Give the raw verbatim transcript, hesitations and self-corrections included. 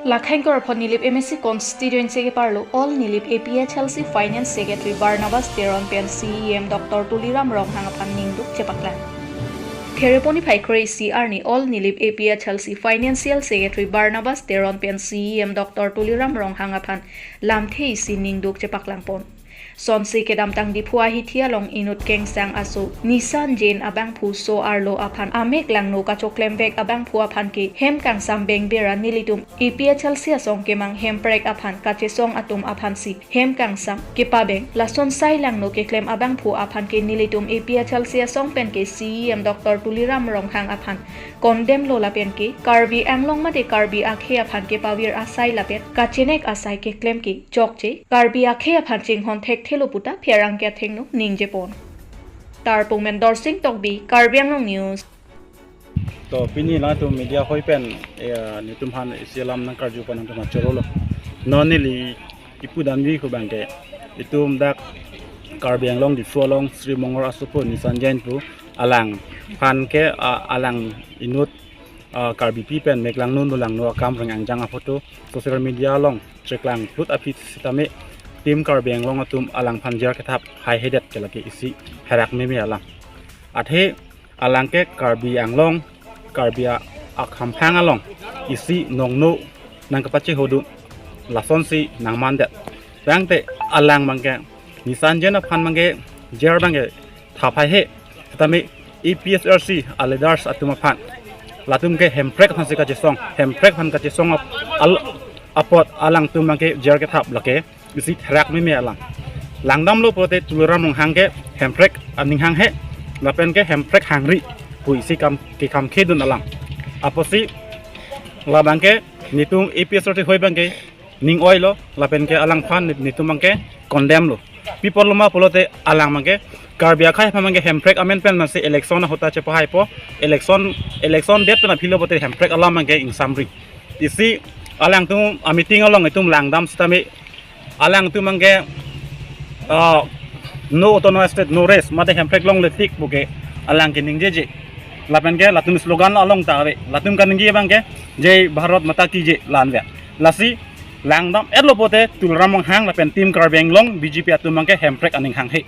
Lakhang Korphon Nilip M A C constituency keparlo All Nilip A P H L C Finance Secretary Barnabas Teron pen C E M Doctor Tuliram Ronghang aphan ningduk chepaklang. Thereponi phai kre-isi arni All Nilip A P H L C Financial Secretary Barnabas Teron pen C E M Doctor Tuliram Ronghang aphan lamthe isi ningduk chepaklangpon. Sonsi kedamtang Diphu ahithi along inut kengsang aso Nisan Jain abangphu so arlo aphan amek langno kachoklem vek abangphu aphan ke hem kangsam beng bera nelitum A P H L C asong kemang hemprek aphan kachesong atum aphansi hem kangsam kepabeng, lason sai langno keklem abangphu aphan ke nelitum A P H L C asong pen ke C E M Doctor Tuliram Ronghang aphan condemn lo lapen ke Karbi Anglong mate Karbi akhei aphan kepavir asai lapen kachenek asai keklem ke chokche Karbi akhei aphan chinghon thekthelo puta pherangke athengno ningjepon. Tarpung pen Dorsing Tokbi, Karbi Anglong News. To pini latum media hoi pen, eh, netum aphan isi alam nangkarju pon nangtum achorolo. Non neli ipu damji ko bangke itum dak Karbi Anglong Diphu along Sri Mongor asopo Nisan Jain pu alangphan ke, ah, alang inut, ah, Karbipi pen mek langno no langno akam reng angjang aphoto social media along cheklang plut aphi sitame Team Karbi Anglong atum alangphan jer kethap haihedet ke lake isi herak meme alam. Athe alang ke Karbi Anglong, Karbi a-, akhamphang along isi nongno nangkapachehodun lasonsi nangmandet. Tangte alang bangke Nisan Jain aphan bangke jer bangke thap haihe. Tame A P H L C a leaders atum aphan, latum ke hemprek aphansi kachesong, hemprek aphan kachesong ap-, al-, apot alangtum bangke jer kethap lake isi therak meme alam. Langdamlo pulote Tuliram Ronghang ke hemprek aning hanghe, lapen ke hemprek hangri pu isi kam kekham khedun alam. Apotsi labangke netum A P H L C hoi bangke ning oilo, lapen ke alangphan nit-, netum bangke condemn lo. Pi apotlo ma pulote alang bangke Karbi akhei aphan bangke hemprek amen pen mansi election ahut ta chepahaipo, election, election date pen aphi lo pulote hemprek alam bangke ingsamri. Isi alangtum a meeting along itum langdam sitame alangtum bangke, ah, no autonomous state, no rest, mate hemprek longle tik pu ke alang keningjeje. Lapen ke latum slogan along ta ave. Latum kaningje bangke Jai Bharat Mata Ki Jai la-an ave. Lasi langdam-etlo pulote Tuliram Ronghang lapen Team Karbi Anglong B J P atum bangke hemprek aning hanghe.